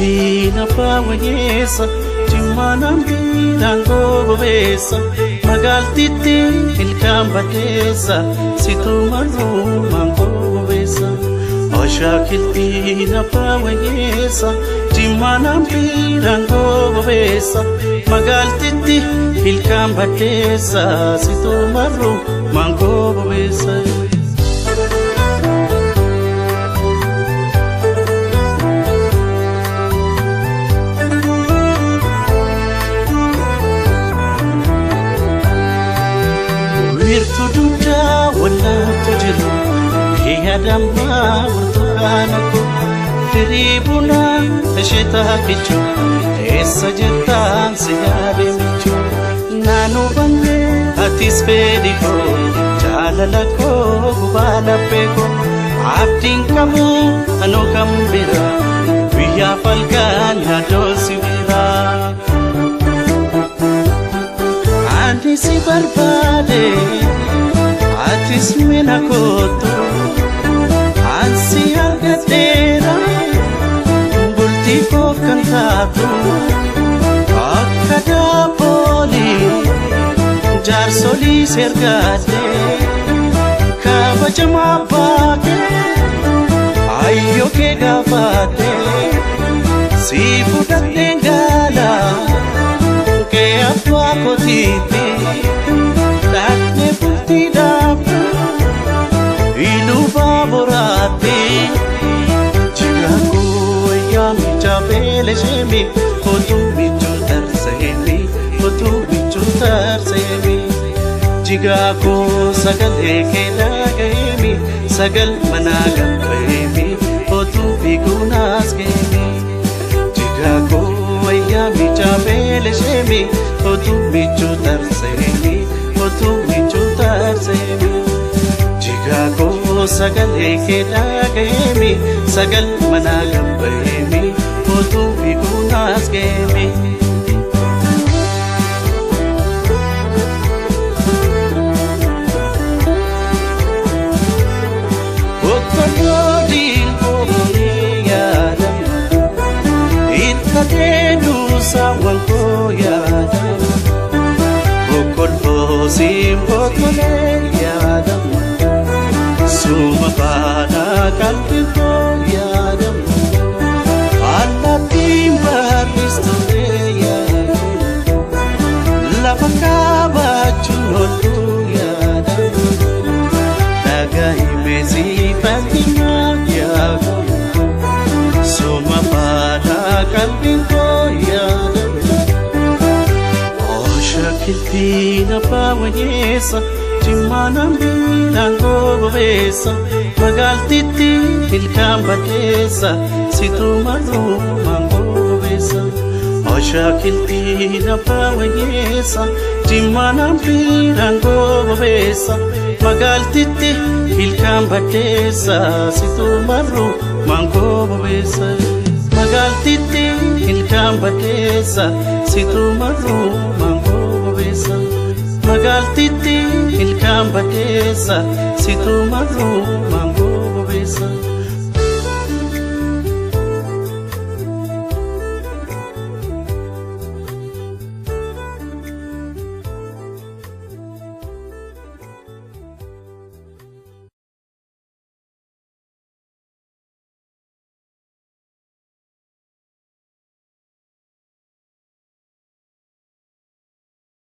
Ashaakiltiin abbaa wayyeessa jimmaanaan biiraan gobeessa magaaltitti ilkaan badeessa situu marruumaan gobeessa. Ashaakiltiin abbaa wayyeessa jimmaanaan biiraan gobeessa magaaltitti ilkaan badeessa situu marruumaan gobeessa. Wiirtuu dugdaa wal'aantu jiru yaadammaa burtukaana koo firii bunaa ishee taakichu eessa jirtaan si yaade michu naannoo bannee atis fedhi koo jaalala koo gubaa laphee koo abdiin qabu anoo kan bira guyyaa falkaan yaadoo si biraa. Ani si barbaade atis mina kootu ansi argateera bultii koof kan taatu akka daabboolii jaarsolii sergaate kabajamaa baake ayyoo kee gaafate si fudhadheen gaala. Kee abbaa kootiitti dhaqnee bultii dhaabdu iluu baaboraatti jigaa koo yaamicha beelesheemi otuu michuu tarseemi otuu michuu tarseemi jigaa koo sagalee kee dhagayeemi sagal manaa gabbayeemi otuu fiiguunaas geemi jigaa koo. Yaamicha beelesheemi otuu michuu tarseemi otuu michuu tarseemi jigaa koo sagalee kee dhagayeemi sagal manaa gabbayeemi otuu fiiguunaas geemi. Okkoloo diilgoo yaadama Itkateedu saawwan koo yaadama Okkoloo simboo tolee yaadama Suma faana qalbii koo yaadama Allaattiin barreessitee yaadama Lafa kaabachuun ooltu yaadama Dhagaa himee fakkii yaadama Suma faana qalbii koo yaadama. Ashaakiltiin abbaa wayyeessa jimmaanaan biiraan gobeessa magaaltitti ilkaan badeessa situu marruumaan gobeessa. Ashaakiltiin abbaa wayyeessa jimmaanaan biiraan gobeessa magaaltitti ilkaan badeessa situu marruumaan gobeessa. Magaaltitti ilkaan badeessa situu marruumaan gobeessa. Magaaltitti ilkaan badeessa situu marruumaan.